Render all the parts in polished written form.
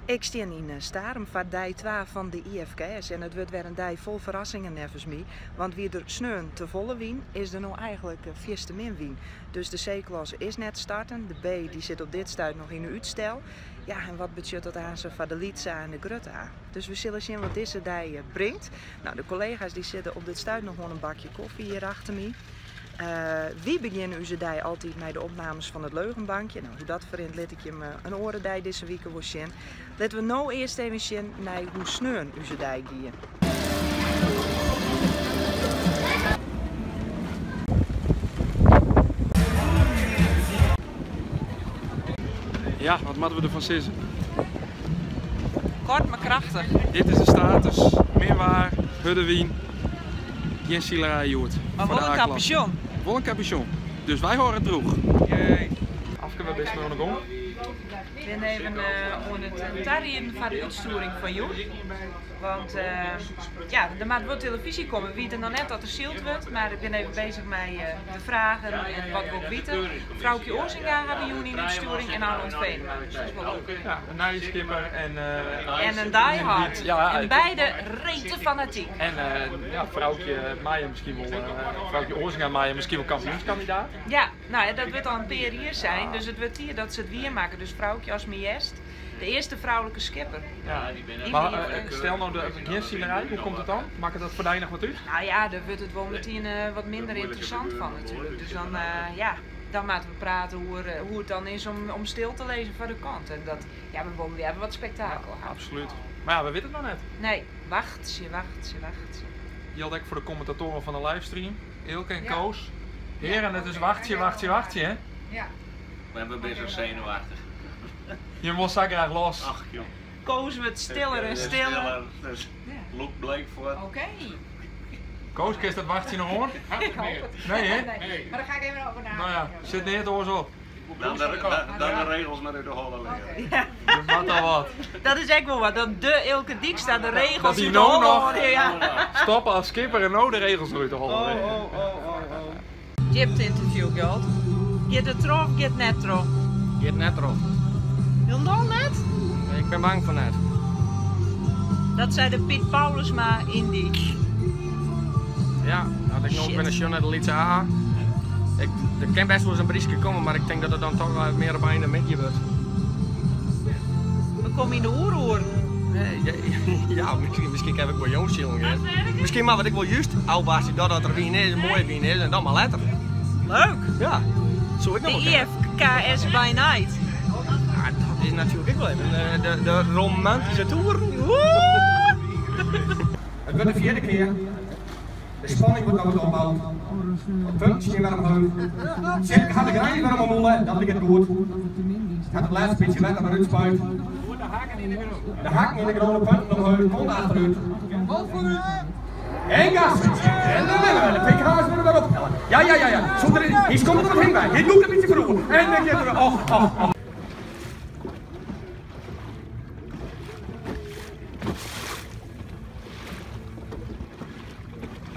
Ik stean yn Starum foar dei twa fan de IFKS en it wurdt wer in dei fol ferrassingen neffens my. Want wie der sneon te folle wyn, is der no eigentlik fierste min wyn. Dus de C-klasse is net starten, de B dy sit op dit stuit noch yn 'e útstel. Ja, en wat betsjut dat aanst foar de lytse A en de grutte A? Dus we sille sjen wat dizze dei bringt. No, de kollega's dy sitte op dit stuit noch oan in bakje kofje hjir achter my. Wy begjinne ús dei altyd mei de opnames fan it Leugenbankje. No, hoe dat ferrint lit ik jim in oare dei dizze wike wol sjen. Litte we no earst even sjen nei hoe sneon ús dei gie. Ja, wat moatte we derfan sizze? Kort mar krachtich. Dit is de status. Min waar, hurde wyn. Gjin silerij hjoed. Mar wol in kapusjon. Wol in kapusjon. Dus wy hâlde it drûch. Afke, wêr bist no oan de gong? Ik bin even oan it tarieden foar de útstjoering fan jûn. Want ja, der moat wol telefyzje komme. We witte noch net dat der syld wurdt, mar ik bin even bezich mei de fragen en wat wol ik witte. Froukje Oazinga ha we jûn yn de útstjoering en Arnold Venema. Dus dat is wol leuk. Ja, in nije skipper en En in diehard. En beide rete fanatyk. En ja, Froukje Meijer miskien wol, Froukje Oazinga Meijer miskien wol kampioenskandidaat. Ja, no ja, dat wurdt al in pear jier sein, dus it wurdt tiid dat se it wier makke. Dus Froukje as my hearst, de earste froulike skipper. Ja, mar stel no de gjin silerij, hoe komt it dan? Makket dat foar dy noch wat út? No ja, dêr wurdt it wol metien wat minder ynteressant fan natuerlik. Dus dan, ja, dan moatte we prate oer hoe't it dan is om stil te lizzen foar de kant. En dat, ja, we wolle leaver wat spektakel ha. Absolút. Mar ja, we witte it noch net. Nee, wachtsje, wachtsje, wachtsje. Jildt ek foar de kommentatoaren fan de livestream, Eelke en Koos. Hearen, it is wachtsje, wachtsje, wachtsje, hè? Ja. We binne sa senuwachtich. Jim wolle sa graach los. Ach jong. Koos wurdt stiller en stiller. Lûkt bleek foar. Oké. Koos, kinst dat wachtsjen noch oan? Ik hoop it. Nee, hè? Nee, mar dêr ga ik even over No ja, sit neat oars op. Dan de regels mar út de holle leare. Dat moat al wat. Dat is ek wol wat, dat de Eelke Dykstra de regels Dat hy út de no holle noch ja. stoppe as skipper en no de regels út de holle leare. Oh, oh, oh, oh. Djipte ynterview, Gjalt. Giet it troch of giet it net troch? Giet net troch. Hielendal net? Ik bin bang fan net. Dat sei de Piet Paulusma yn dy. Ja, as ik no Shit. binne sjoch nei de lytse A. Ik, der kin best wolris in bryske komme, mar ik tink dat it dan toch wat mear op ein de middei wurdt. We komme yn de oeroeren. Nee, ja, miskien, miskien kin ik wol jûns silen gean. Miskien moatte we it ek wol júst ôfwachtsje dat dat der wyn is, moaie wyn is en dan mar letter. Leuk! Ja, soe ik noch De wol kinne. IFKS by night. Ja, dat is natuerlik ek wol even de romantyske toer. It wurdt de fjirde kear. De spanning wurdt noch wat opboud. De punten stean wer omheech. Sipke hat de grins wer om 'e mûle, dat liket goed. Hat it lêste bytsje wetter wer útspuid. De hakken yn de grûn, de punten omheech, kont achterút. En gas! En der binne we, de PK's wurde wer ophelle. Ja, ja, ja, ja. Sûnder, hy skommelt der wat hin by. Hy lûkt in bytsje foaroer. En dan giet er, och, och, och.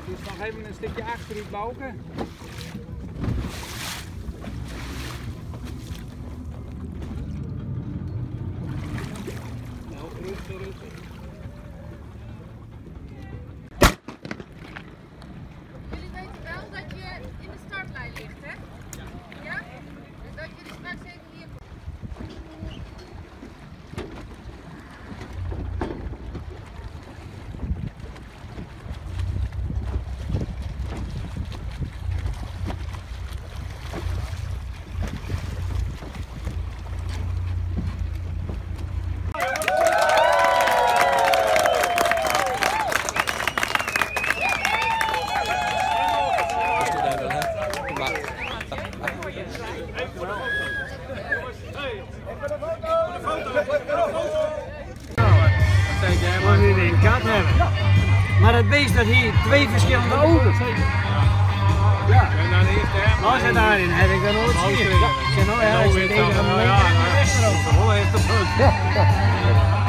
Dus noch even in stikje achterút, Bauke. No, rêstich, rêstich. Jullie weten wel dat je in de startlijn ligt, hè? Ja? Dus dat jullie straks even hier Maar dat beest dat hie twee verschillende ogen. Ja. Nou zijn daarin heb ik dat nooit gezien. Ik zeg nou ja, ik zit tegen een linker en een rechteroog. Ja.